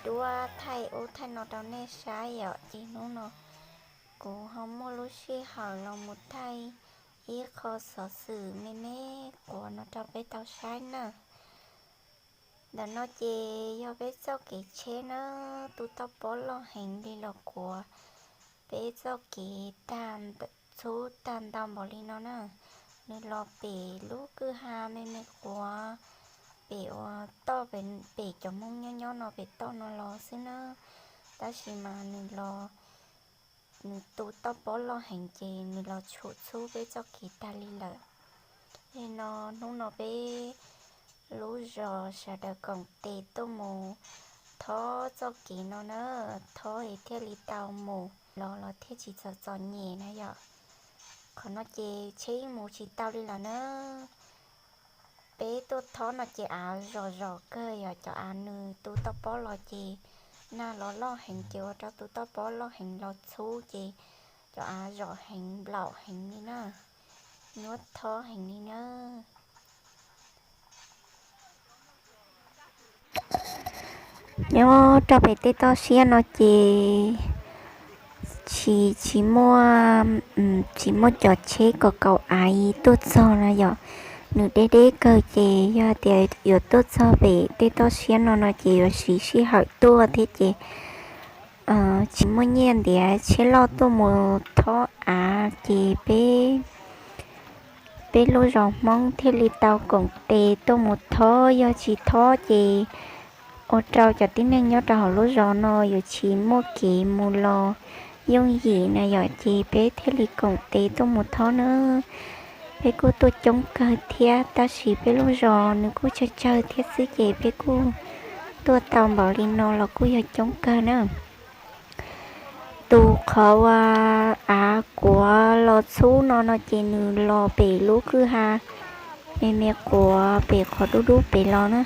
Tuaj thaij ub thaij no rau nej saib yom, ces hnub no kuv ho muaj lub sij hawm los mus thaij ib qho xov xwm me me quav no rau peb tau saib na. Ntawm no ces yog peb txoj kev tsheb na, tu toj pob loj heev li los kuav peb txoj kev tag, txhub tag ntau npaum li no na. Nws los pem lub kwj ha me me quav, pem uas toj pem cov Hmoob nyob nyob no pem toj no los xwb na. Tab sis mas nws los, nws tu toj pob loj heev ces nws los tshum txhub peb txoj kev tag li lawm. Li no hnub no peb lub zos sawv daws koom tes tuaj mus thob txoj kev no na, thob es thiaj li tau mus los los thiaj tsis txom txom nyem na yom. Qhov no ces tsheb yeej mus tsis tau li lawm na. Peb tuaj thob no ces av zom zom kawg yom, cov av nws tu toj pob los ces nag los loj heev ces ua rau tu toj pob loj heev los txhub ces cov av zom heev nplaum heev li na, nyuaj thob heev li na. Nyob rau pem tej toj siab no ces tsis, tsis muaj, tsis muaj cov tsheb kaus kaus av tuaj txog na yom. Nws deb deb kawg ces yog tias yuav tuaj txog pem tej toj siab no no ces yuav siv sij hawm tuaj thiab ces tsis muaj nyiaj ntiav tsheb loj tuaj mus thob av ces peb, peb lub zos Hmoob thiaj li tau koom tes tuaj mus thob. Yog tsis thob ces ua rau cov tib neeg nyob rau hauv lub zos no yuav tsis muaj kev mus los yooj yim na yom, ces peb thiaj li koom tes tuaj mus thob na. Peb kuj tuaj coob kawg thiab tab sis peb lub zos nws kuj tsawg tsawg thiab xwb ces peb kuj tuaj tau npaum li no los kuj yog coob kawg na. Tus qhov uas av kuav los txhub no no ces nws los pem lub kwj ha me me quav pem qhov dub dub pem los na.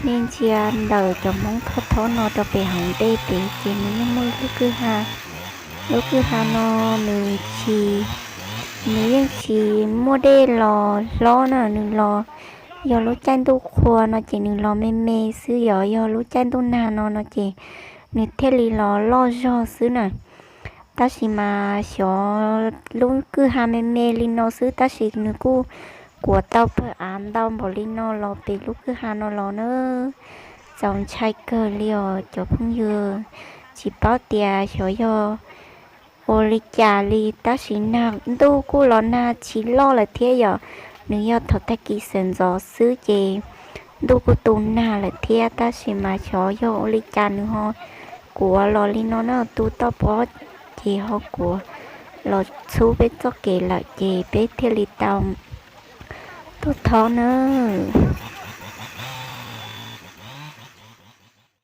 Nej ntsia ntawm cov Hmoob thob thob no rau pem hauv ntej pem ces nws yeej muaj lub kwj ha. Lub kwj ha no nws tsis, nws yeej tsis muaj dej los hlob na, nws los yog lub caij ntuj qhua no ces nws los me me xwb, yog, yog lub caij ntuj nag no no ces nws thiaj li los loj zog xwb na. Tab sis mas xyov lub kwj ha me me li no xwb tab sis nws kuj kuav tau pawg av ntau npaum li no los pem lub kwj ha no los na. Txaus ntshai kawg li os cov phooj ywg. Tsis paub tias xyov yog ua li cas li tab sis nag, ntuj kuj los nag tsis loj lawm thiab yom. Nws yog thaum tag kis sawv ntxov xwb ces ntuj kuj tu nag lawm thiab tab sis mas xyov yog ua li cas nws ho kuav los li no na, tu toj pob ces ho kuav los txhub peb txoj kev lawm ces peb thiaj li tau tuaj thob na.